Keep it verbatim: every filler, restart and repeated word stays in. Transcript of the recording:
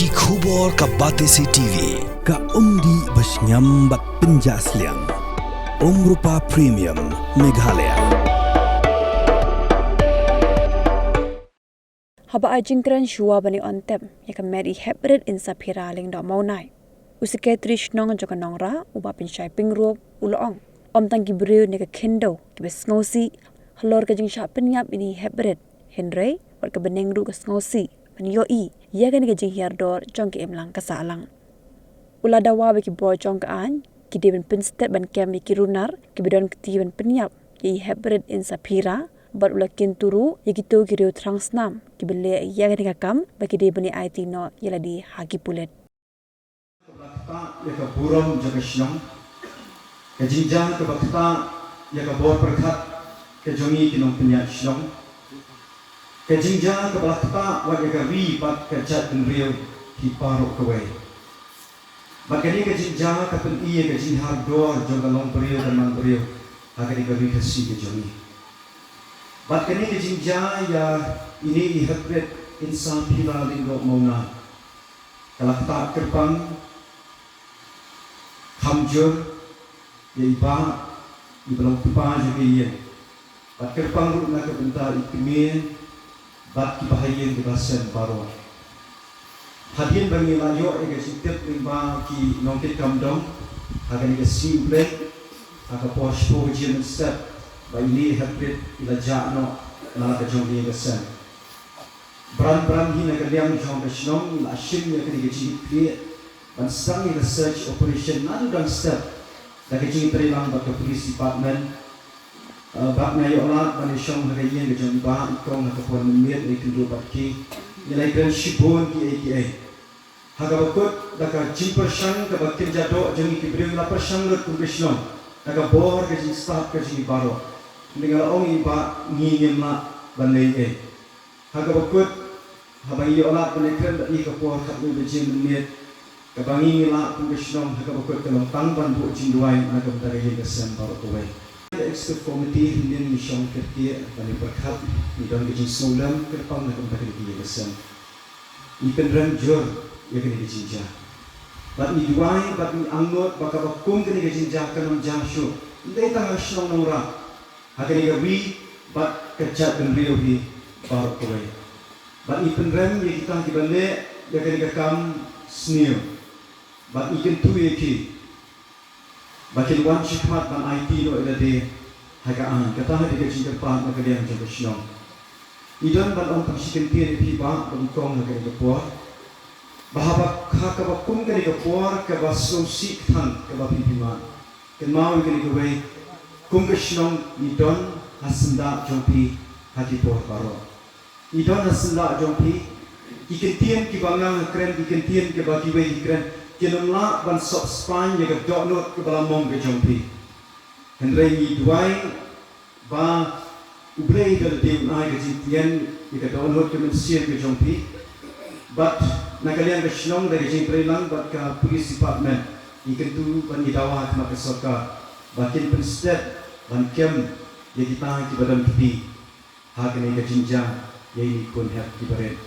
Ki khubor ka Batesi T V, ka umdih ba shngiam bad pynjah sliang. Umrupa Premium, Meghalaya. Haba ai jingkren shuwa ban ïa on tep ïa ka met i Heprit Insaphira Lyngdoh Mawnai, u Secretary Shnong jong ka Nongrah, u Bah Pynshai Pyngrope, u la ong, ym tang ki briew ne ka khyndew kiba sngewsih halor ka jingshah pynïap ïa i Heprit, hynrei wat ka bneng ruh ka sngewsih ban ïohi ïa kane ka jinghiar dor jong ka imlang ka sahlang. U la dawa ba ki bor jong ka aiñ ki dei ban pynstet ban kem ïa ki runar kiba don kti ban pynïap ïa i Heprit Insaphira, bad u la kyntu ruh ïa kito ki riew thrang snam kiba leh ïa kane ka kam ba ki dei ban ïa aiti noh ïa lade ha ki pulit. Kaba la ktah ïa ka burom jong ka shnong, ka jingjia kaba ktah ïa ka bor pyrkhat ka jong ngi ki nongpynïaid shnong, ka jingjia kaba la ktah wat ïa ka ri bad ka jaitbynriew hi baroh kawei. Bad kane ka jingjia ka pyni ïa ka jinghiar dor jong ka longbriew ka manbriew ha kane ka ri Khasi ka jong ngi. Bad kane ka jingjia ïa ine i Heprit Insaphira Lyngdoh Mawnai ka la ktah kyrpang kham jur ïa i Bah, iba long u kpa jong ka ïing, bad kyrpang ruh na ka bynta i kmie bad kiba ha ïing kiba sem baroh. Hadien ba ngi la ïoh ïa ka jingtip lyngba ki nongkitkam dong ha kane ka sngi U Blei, ha ka por shiphew baje mynstep, ba ine i Heprit i la jah noh na la ka jong ka ïing ka sem. Bran bran hi na ka liang jong ka shnong la shim ïa kane ka jingkit khlieh ban sdang ïa ka search operation naduh dang step da ka jingtreilang bad ka police department. Uh, bad nga ïoh lad ban ïashong ha ka ïing ka jong i Bah, i kong ha ka por mynmiet, ïakynduh bad ki, ngi la ïakren shibun kiei kiei. Ha kaba kut da ka jingpyrshang kaba kynja doh jong ngi ki briew, ngi la pyrshang lut kum ka shnong da ka bor ka jingstad ka jong ngi baroh. Hynrei nga la ong ïa i Bah, ngi ngim lah ban leh ei. Ha kaba kut, haba ngi ïoh lad ban ïakren bad i ha ka por khatwei baje mynmiet, kaba ngi ngi lah kum ka shnong, ha kaba kut ka long tang ban buh jingduwai na ka bynta ka ïing ka sem baroh kawei. Ka executive committee hynnin ngi shong kyrkieh ban ïa pyrkhat, ngi don ka jingsngewlem kyrpang na ka bynta ka ïing ka sem. Ngi pynrem jur ïa kane ka jingjia. Bad ngi duwai bad ngi angnud ba kaba kum kane ka jingjia kan ym jia shuh, ym dei tang ha ka shnong Nongrah, ha kane ka ri bad ka jaitbynriew hi baroh kawei. Bad ngi pynrem ïa kita kiba leh ïa kane ka kam sniew, bad ngi kyntu ïa ki ba kin wan shakhmat ban aiti noh ïa lade ha ka aiñ. Kata hi ka jingkyrpad na ka liang jong ka shnong. Ngi don ban ong tang shi kyntien ïa phi Bah bad i kong ha kane ka por, ba haba ha kaba kum kane ka por kaba sngewsih kthang kaba phi phi mad, kynmaw ïa kane kawei, kum ka shnong ngi don ha syndah jong phi ha ki por baroh. Ngi don ha syndah jong phi. Ki kyntien kiba nga nga kren, ki kyntien kiba kiwei ki kren, kin ym lah ban sop spaiñ ïa ka dohnud kaba la mong ka jong phi. Hynrei ngi duwai ba U Blei da lade un ai ka jingtngen ïa ka dohnud ka mynsiem ka jong phi. Bad na ka liang ka shnong da ka jingtreilang bad ka police department, ngi kyntu bad ngi dawa ha khmat ka sorkar ba kin pynstet ban kem ïa kita kiba don kti ha kane ka jingjia ïa ine i khun hep kiba rit.